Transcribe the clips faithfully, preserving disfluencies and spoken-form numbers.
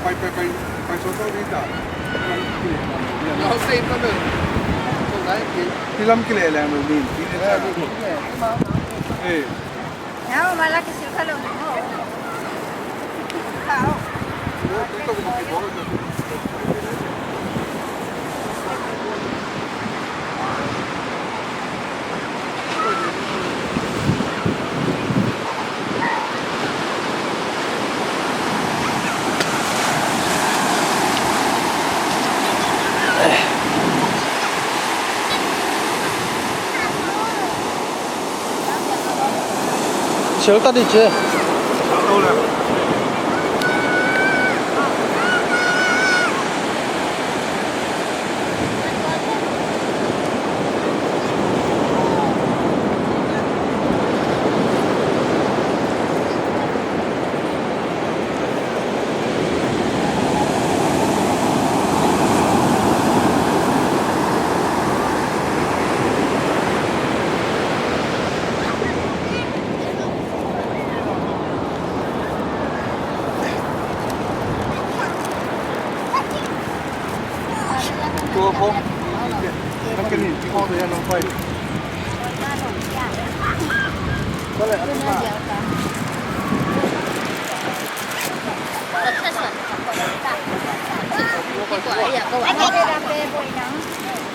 Pai, pai, pai, pai sawt sawt ding ta. Hi lam kileh leng lo ding. Hi lam kileh. Eh. Nau, mala kisil kha lo maw. Kha aw. Sel ta di che.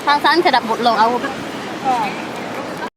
Thangsan khedap bawh lo au.